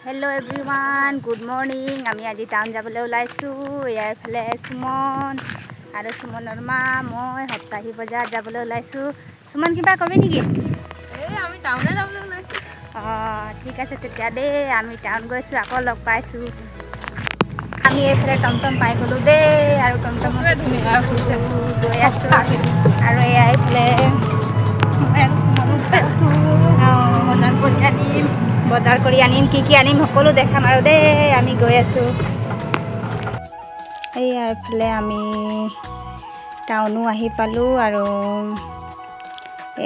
Hello' everyone, good morning. আমি আজি town যাবলৈ ওলাইছোঁ। এয়া এইফালে সুমন আৰু সুমনৰ মা, মই সপ্তাহী বজাৰ যাবলৈ ওলাইছোঁ। সুমন, কিবা কবি নেকি? এই আমি টাউনে যাবলৈ ওলাইছোঁ। অঁ, ঠিক আছে তেতিয়া দেই। আমি টাউন গৈছোঁ, আকৌ লগ পাইছোঁ। আমি এইফালে টমটম পাই গ'লোঁ দেই আৰু টমটমত ধুনীয়া হৈছে। গৈ আছোঁ। আৰু এয়া এইফালে মই আৰু সুমনো গৈ আছোঁ। অঁ, বজাৰ কৰি আনিম। বজাৰ কৰি আনিম, কি কি আনিম সকলো দেখাম আৰু দেই। আমি গৈ আছোঁ। এইয়া এইফালে আমি টাউনো আহি পালোঁ আৰু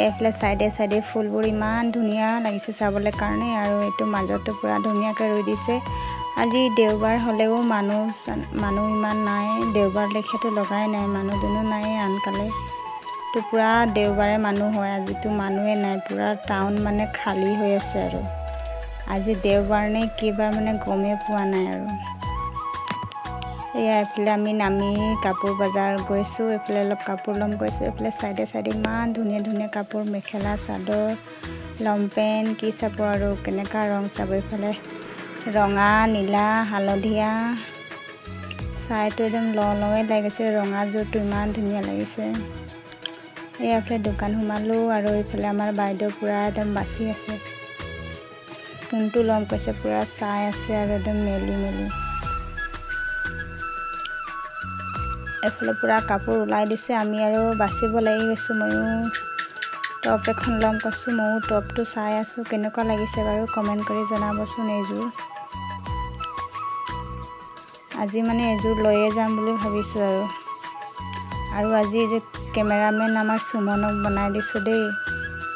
এইফালে চাইডে চাইডে ফুলবোৰ ইমান ধুনীয়া লাগিছে চাবলৈ কাৰণে। আৰু এইটো মাজতো পূৰা ধুনীয়াকৈ ৰুই দিছে। আজি দেওবাৰ হ'লেও মানুহ ইমান নাই। দেওবাৰ লেখীয়াতো লগাই নাই, মানুহ দুনুহ নাই। আনকালে তো পূৰা দেওবাৰে মানুহ হয়, আজিতো মানুহে নাই। পূৰা টাউন মানে খালী হৈ আছে আৰু আজি দেওবাৰ নে কিবাৰ মানে গমেই পোৱা নাই। আৰু এয়া এইফালে আমি নামি কাপোৰ বজাৰ গৈছোঁ। এইফালে অলপ কাপোৰ ল'ম গৈছোঁ। এইফালে চাইডে চাইডে ইমান ধুনীয়া ধুনীয়া কাপোৰ, মেখেলা চাদৰ, লং পেণ্ট, কি চাব আৰু কেনেকুৱা ৰং চাব। এইফালে ৰঙা, নীলা, হালধীয়া চাইটো একদম লওঁ লওঁৱে লাগিছে। ৰঙা যোৰটো ইমান ধুনীয়া লাগিছে। এইফালে দোকান সোমালোঁ আৰু এইফালে আমাৰ বাইদেউ পূৰা একদম বাচি আছে, কোনটো ল'ম কৈছে, পূৰা চাই আছে আৰু একদম মেলি মেলি। এইফালে পূৰা কাপোৰ ওলাই দিছে, আমি আৰু বাচিব লাগি গৈছোঁ। ময়ো টপ এখন ল'ম কৈছোঁ, ময়ো টপটো চাই আছোঁ। কেনেকুৱা লাগিছে বাৰু কমেণ্ট কৰি জনাবচোন। এইযোৰ আজি মানে এযোৰ লৈয়ে যাম বুলি ভাবিছোঁ। আৰু আজি যে কেমেৰামেন আমাৰ সুমনক বনাই দিছোঁ দেই,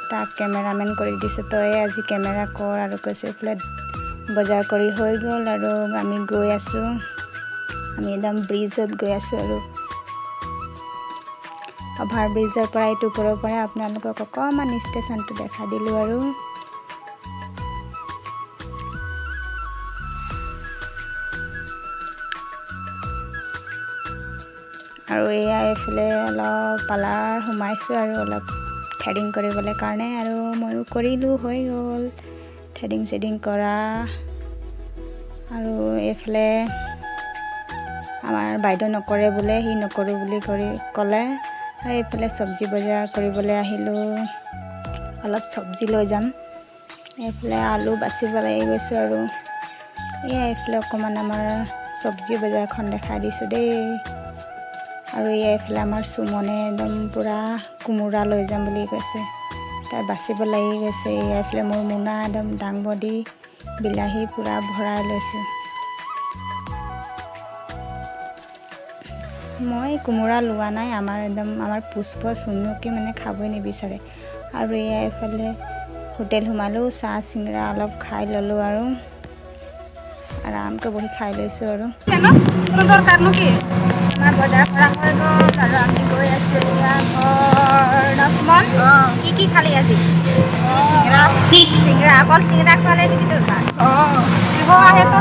তাক কেমেৰামেন কৰি দিছোঁ, তয়ে আজি কেমেৰা কৰ আৰু কৈছোঁ। এইফালে বজাৰ কৰি হৈ গ'ল আৰু আমি গৈ আছোঁ। আমি একদম ব্ৰিজত গৈ আছোঁ আৰু অভাৰ ব্ৰিজৰ পৰা এইটো ওপৰৰ পৰা আপোনালোকক অকণমান ষ্টেচনটো দেখা দিলোঁ। আৰু এয়া এইফালে অলপ পাৰ্লাৰ সোমাইছোঁ আৰু অলপ থ্ৰেডিং কৰিবলৈ কাৰণে। আৰু ময়ো কৰিলোঁ, হৈ গ'ল থ্ৰেডিং চেডিং কৰা। আৰু এইফালে আমাৰ বাইদেউ নকৰে বোলে, সি নকৰোঁ বুলি কৰি ক'লে। আৰু এইফালে চব্জি বজাৰ কৰিবলৈ আহিলোঁ, অলপ চব্জি লৈ যাম। এইফালে আলু বাচিব লাগি গৈছোঁ। আৰু এয়া এইফালে অকণমান আমাৰ চব্জি বজাৰখন দেখাই দিছোঁ দেই। আৰু এয়া এইফালে আমাৰ সুমনে একদম পূৰা কোমোৰা লৈ যাম বুলি কৈছে, তাই বাচিব লাগি গৈছে। এয়া এইফালে মোৰ মোনা একদম দাংবডি, বিলাহী পূৰা ভৰাই লৈছোঁ। মই কোমোৰা লোৱা নাই, আমাৰ একদম আমাৰ পুষ্প চুনুকি মানে খাবই নিবিচাৰে। আৰু এয়া এইফালে হোটেল সোমালোঁ, চাহ চিঙৰা অলপ খাই ল'লোঁ আৰু আৰামকৈ বহি খাই লৈছোঁ। আৰু কোনো দৰকাৰনো কি? আমাৰ বজাৰ কৰা হৈ গ'ল আৰু আমি গৈ আছোঁ এয়া ঘৰ। ন সুমন, কি কি খালি আজি? চিঙৰা। চিঙৰা, অকল চিঙৰা খোৱালে নেকি তোৰ? অঁ, দিব আহে তো।